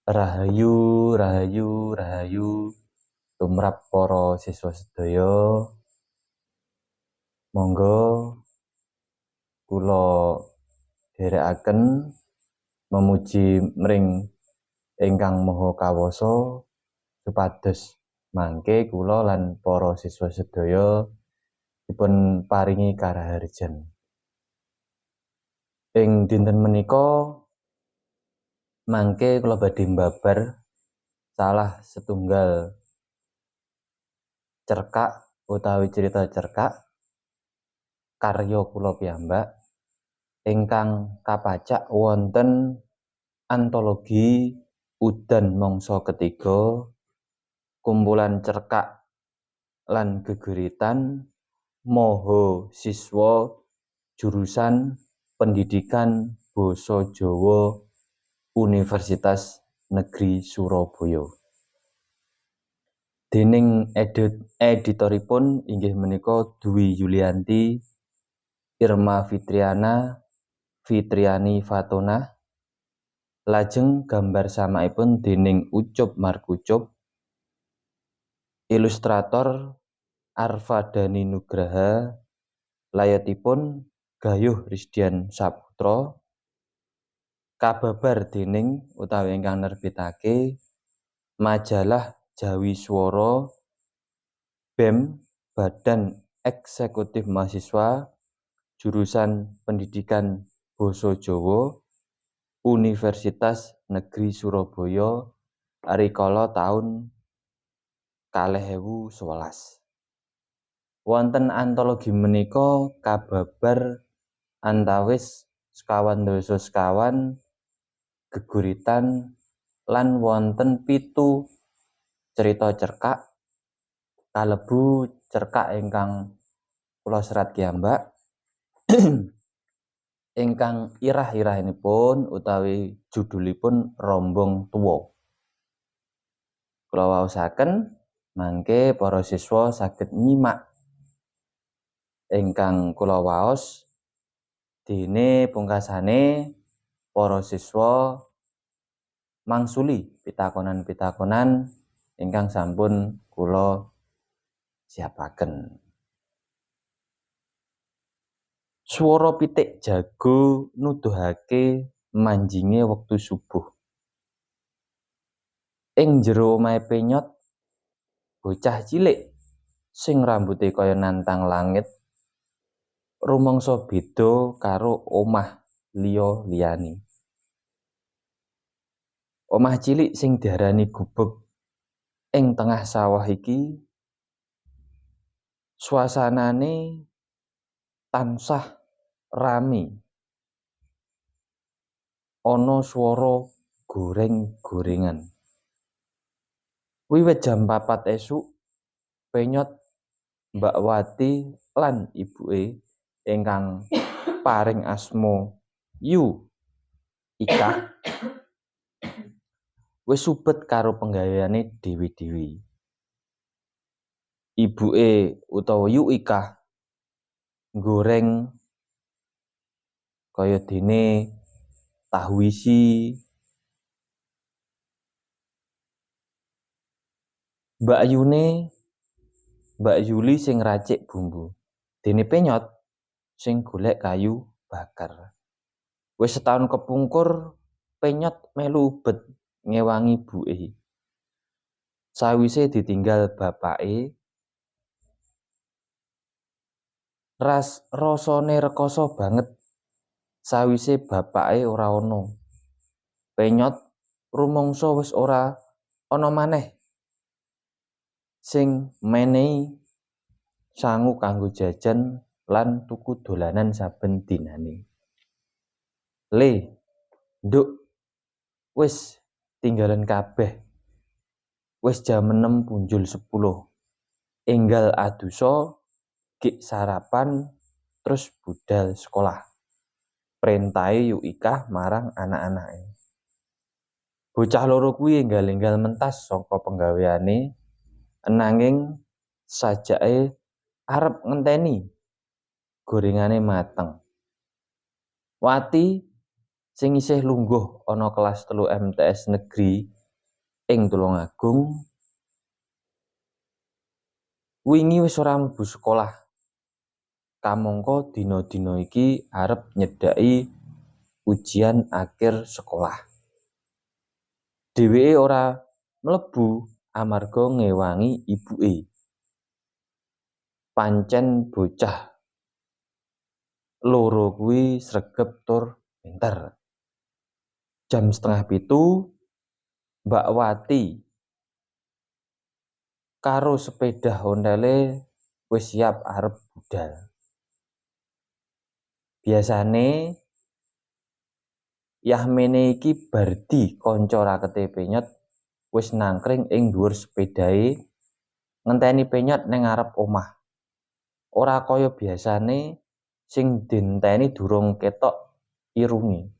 Rahayu, rahayu, rahayu tumrap para siswa sedaya. Monggo kula dherekaken memuji mring ingkang Maha Kawasa supados mangke kula lan para siswa sedaya dipun paringi karaharjan. Ing dinten menika mangke kula badhe mbabar salah setunggal cerkak utawi cerita cerkak karya kula piyambak ingkang kapacak wonten antologi Udan Mangsa Ketiga, kumpulan cerkak lan geguritan maha siswa jurusan Pendidikan Basa Jawa Universitas Negeri Surabaya. Dening editoripun inggih menika Dwi Yulianti, Irma Fitriana, Fitriani Fatonah, lajeng gambar samakipun dening Ucup Markucup, ilustrator Arfadani Nugraha, layotipun Gayuh Risdian Saputra, kababar dening utawi ingkang nerbitake majalah Jawi Swara BEM Badan Eksekutif Mahasiswa jurusan Pendidikan Basa Jawa Universitas Negeri Surabaya rikala taun 2011. Wonten antologi menika kababar antawis 25 geguritan lan wonten 7 cerita cerkak kalebu cerkak ingkang kula serat kiyambak ingkang irah-irahanipun utawi judulipun Rombong Tuwa. Kula waosaken mangke para siswa saged nyimak ingkang kula waos, dene pungkasane para siswa mangsuli pitakonan-pitakonan ingkang sampun kula siapaken. Swara pitik jago nuduhake manjinge wektu subuh. Ing jero omahe Penyot, bocah cilik sing rambute kaya nantang langit rumangsa beda karo omah liya-liyane. Omah cilik sing diarani gubuk ing tengah sawah iki suasanane tansah rame. Ana swara goreng-gorengan. Wiwit jam 4 esuk, Penyot, Mbak Wati lan ibuke ingkang paring asma Yu Ika wis subet karo penggaweane dhewe-dhewe. Ibuke utawa Yu Ika nggoreng kaya dene tahu isi. Mbak Yune, Mbak Yuli sing racik bumbu, dene Penyot sing golek kayu bakar. Wis setahun kepungkur Penyot melu ubet ngewangi buke. Sawise ditinggal bapake, rasane rekoso banget sawise bapake ora ana. Penyot rumangsa wis ora ana maneh sing menehi sangu kanggo jajan lan tuku dolanan saben dinane. Le, nduk, wis tinggalen kabeh. Wis jam 6:10. Enggal adusa, gik sarapan, terus budal sekolah. Perintahe Yu Ika marang anak-anake. Bocah loro kuwi enggal-enggal mentas saka penggaweane, nanging sajake arep ngenteni gorengane mateng. Wati sing isih lungguh ana kelas 3 MTS Negeri ing Tulungagung wingi wis ora mlebu sekolah. Kamangka dina-dina iki arep nyedhaki ujian akhir sekolah. Dheweke ora mlebu amarga ngewangi ibuke. Pancen bocah loro kuwi sregep tur pinter. Jam 6:30 Mbak Wati karo sepeda ontele wis siap arep budal. Biasane yahmene iki Bardi kanca rakete Penyot wis nangkring ing dhuwur sepedahe ngenteni Penyot ning ngarep omah. Ora kaya biasane sing dinteni durung ketok irunge.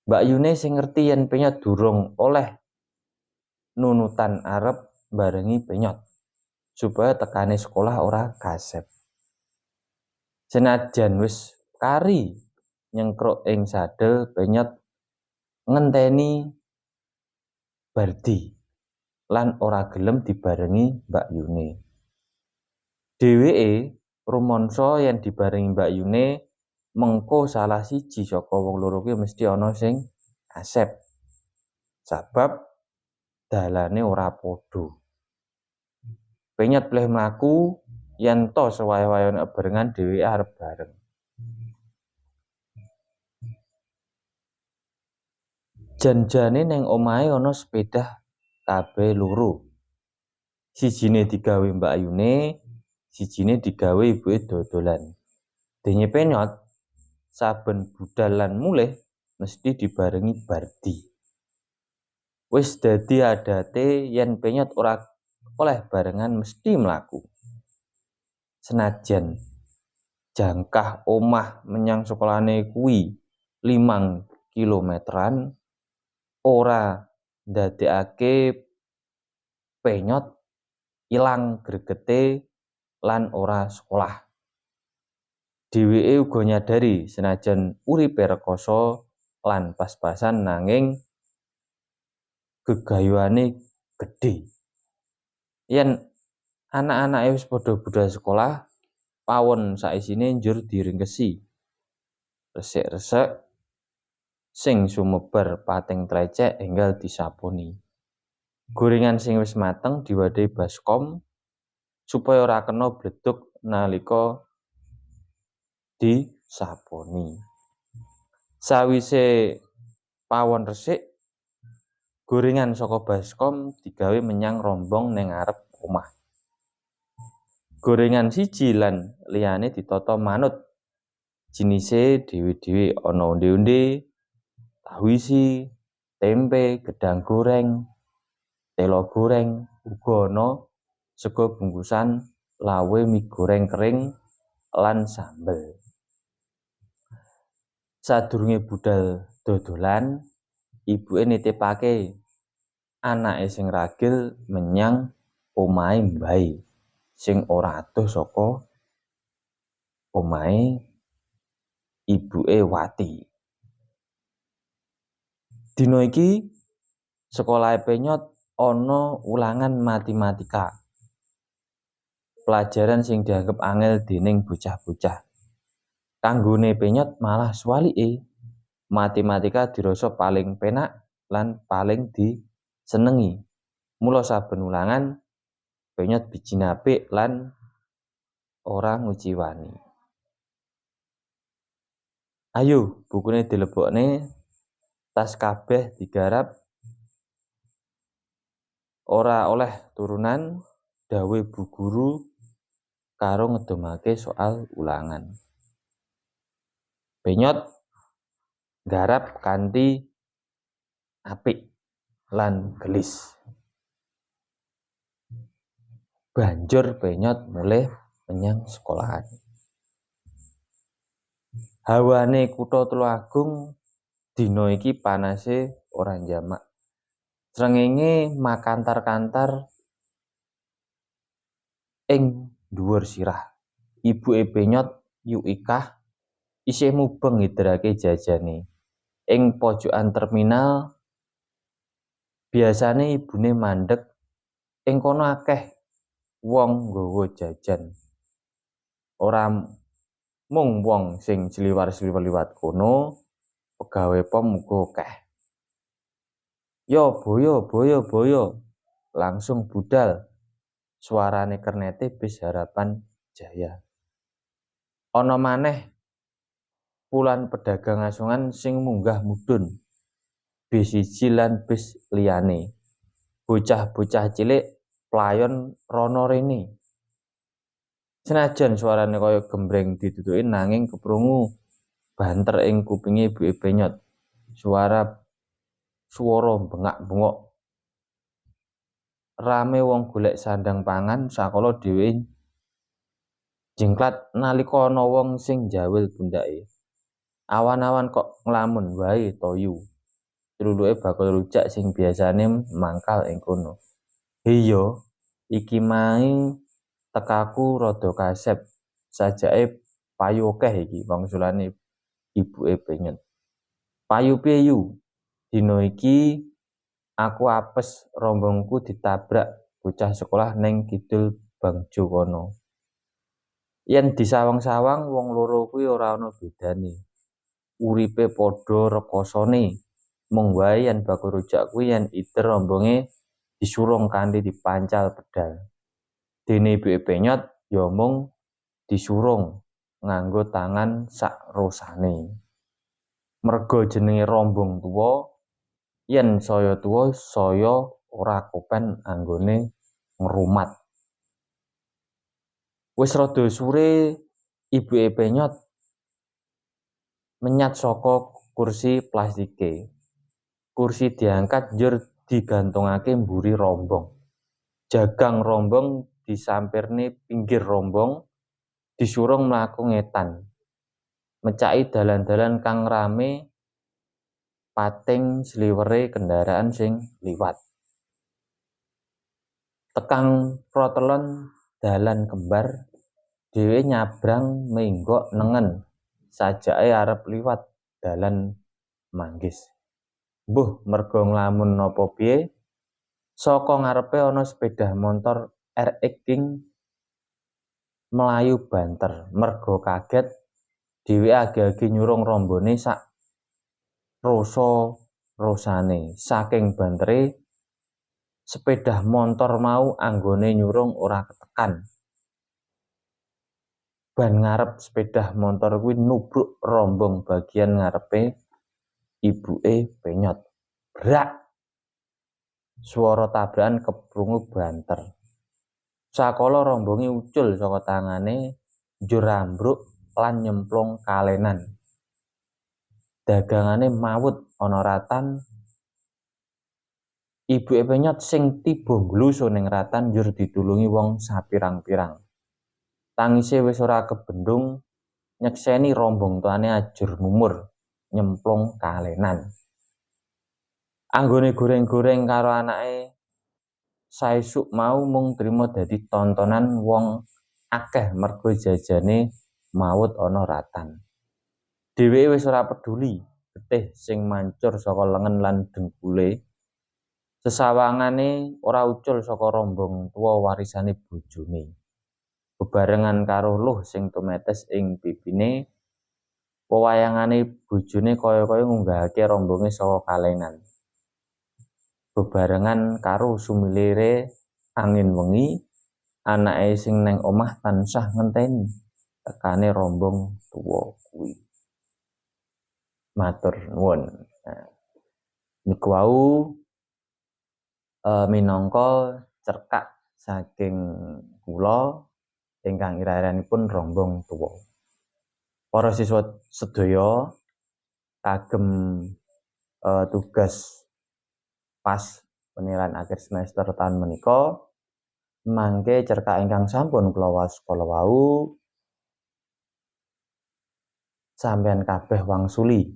Mbak Yune sing ngerti yen Penyot durung oleh nunutan arep barengi Penyot supaya tekane sekolah ora kasep. Senajan wis kari nyengkruk ing sadel, Penyot ngenteni Bardi lan ora gelem dibarengi Mbak Yune. Dheweke rumansa yen dibarengi Mbak Yune mengko salah siji saka wong loro kuwi mesti ana sing kasep. Sabab dalane ora padha. Penyot pleh mlaku yen to sewaya-waya nek barengan dheweke arep bareng. Jan-jane ning omahe ana sepeda kabeh loro. Sijine digawe Mbak Yune, sijine digawe ibuke dodolan. Dene Penyot saben budal lan mulih mesti dibarengi Bardi. Wis dadi adate yen Penyot ora oleh barengan mesti mlaku. Senajan jangkah omah menyang sekolahane kuwi 5 kilometeran, ora ndadekake Penyot ilang gregete lan ora sekolah. Dheweke uga nyadari senajan uripe rekoso lan pas-pasan nanging gegayuhane gedhe. Yen anak-anake wis padha budal sekolah, pawon saisine njur diringkesi. Resik-resik sing sumebar pating tlecek enggal disaponi. Gorengan sing wis mateng diwadhahi baskom supaya ora kena bledug nalika disaponi. Sawise pawon resik, gorengan saka baskom digawe menyang rombong ning ngarep omah. Gorengan siji lan liyane ditata manut jinise dhewe-dhewe, ana onde-onde, tahu isi, tempe, gedang goreng, telo goreng, uga ana sega bungkusan, lawe mie goreng kering lan sambel. Sadurunge budal dodolan, ibuke nitipake anake sing ragil menyang omahe mbahe sing ora adoh saka omahe ibuke Wati. Dina iki sekolahe Penyot ana ulangan matematika. Pelajaran sing dianggep angel dening bocah-bocah. Kanggone Penyot malah swalike. Matematika dirasa paling penak lan paling disenengi. Mula saben ulangan Penyot bijine apik lan ora nguciwani. Ayo, bukune dilebokne, tas kabeh digarap, ora oleh turunan, dawuhe Bu Guru karo ngedumake soal ulangan. Penyot nggarap kanthi apik lan gelis. Banjur Penyot mulih menyang sekolahan. Hawane kutha Tulungagung dina iki panase ora njamak. Srengenge makantar-kantar ing dhuwur sirah. Ibuke Penyot, Yu Ikah, isih mubeng ngiderake jajane. Ing pojokan terminal Biasane ibune mandheg ing kono akeh wong nggawa jajan. Ora mung wong sing sliwar-sliwer liwat kono, pegawe pom uga akeh. Yo boyo boyo boyo, langsung budal. Suarane kernete bis Harapan Jaya. Ana maneh puluhan pedagang asongan sing munggah mudhun bis siji lan bis liyane. Bocah-bocah cilik playon rono rene. Senajan suarane kaya gembreng ditutuki nanging keprungu banter ing kupinge ibuke Penyot. Suara bengak-bengok. Rame wong golek sandang pangan sakala dhewe jengklat nalika ana wong sing njawil pundhake. Awan-awan kok nglamun wae to yu. Truluke bakul rujak sing biasane mangkal ing kono. Iya, iki mae tekaku rada kasep. Sajake payu akeh iki wangsulane ibuke Penyet. Payu piye yu? Dina iki aku apes rombongku ditabrak bocah sekolah ning kidul Bangjo kono. Yen disawang-sawang wong loro kuwi ora ana bedane. Uripe padha rekasane. Mung wae yen bakul rujak kuwi yen ider rombonge disurung kanthi dipancal pedal. Dene ibuke Penyot ya mung disurung nganggo tangan sak rosane. Merga jenenge rombong tuwa, yen saya tuwa saya ora kopen anggone ngrumat. Wis rada sure ibuke Penyot menyat saka kursi plastike. Kursi diangkat njur digantungake mburi rombong. Jagang rombong disampirne pinggir rombong, disurung mlaku ngetan. Mecaki dalan-dalan kang rame pating sliwere kendaraan sing liwat. Tekang protelon dalan kembar, dhewe nyabrang menggok nengen sajake arep liwat dalan manggis. Mbuh merga nglamun napa piye, saka ngarepe ana sepeda motor RX King mlayu banter. Merga kaget, dheweke agi-agi nyurung rombone sak rosa-rosane. Saking bantere, sepeda motor mau anggone nyurung ora ketekan. Ban ngarep sepeda motor kuwi nubruk rombong bagian ngarepe ibuke Penyot. Brak! Swara tabrakan keprungu banter. Sakala rombonge ucul saka tangane, njur ambruk lan nyemplung kalenan. Dagangane mawut ana ratan. Ibuke Penyot sing tiba nglusuh ning ratan njur ditulungi wong sapirang-pirang. Tangise wis ora kebendung nyekseni rombong tuane ajur mumur nyemplung kalenan. Anggone goreng-goreng karo anake saesuk mau mung trima dadi tontonan wong akeh merga jajane mawut ana ratan. Dheweke wis ora peduli getih sing mancur saka lengen lan dengkule. Sesawangane ora ucul saka rombong tuwa warisane bojone. Bebarengan karo luh sing tumetes ing pipine, wewayangane bojone kaya-kaya ngunggahake rombonge saka kalenan. Bebarengan karo sumilire angin wengi, anake sing neng omah tansah ngenteni tekane rombong tuwa kuwi. Matur nuwun. Nah, niku wau minangka cerkak saking kula ingkang ira-iranipun rombong tuwa. Para siswa sedaya kagem tugas pas penilaian akhir semester tahun menika mangke cerkak ingkang sampun kula waos kala wau sampeyan kabeh wangsuli.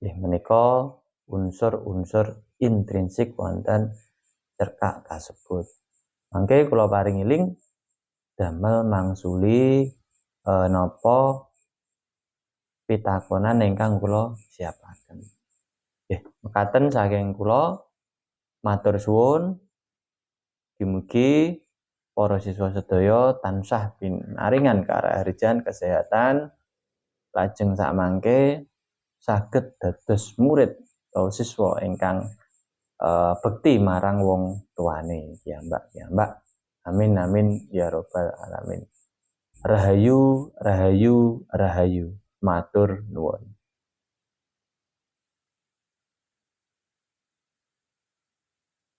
Nggih menika unsur-unsur intrinsik wonten cerkak kasebut. Mangke kula paringi link damel mangsuli napa pitakonan ingkang kula siapaken. Nggih, mekaten saking kula. Matur suwun. Mugi-mugi para siswa sedaya tansah pinaringan karaharjan kesehatan, lajeng sakmangke saged dados murid atau siswa ingkang bekti marang wong tuane piyambak-piyambak. Amin amin ya robbal alamin. Rahayu, rahayu, rahayu. Matur nuwun.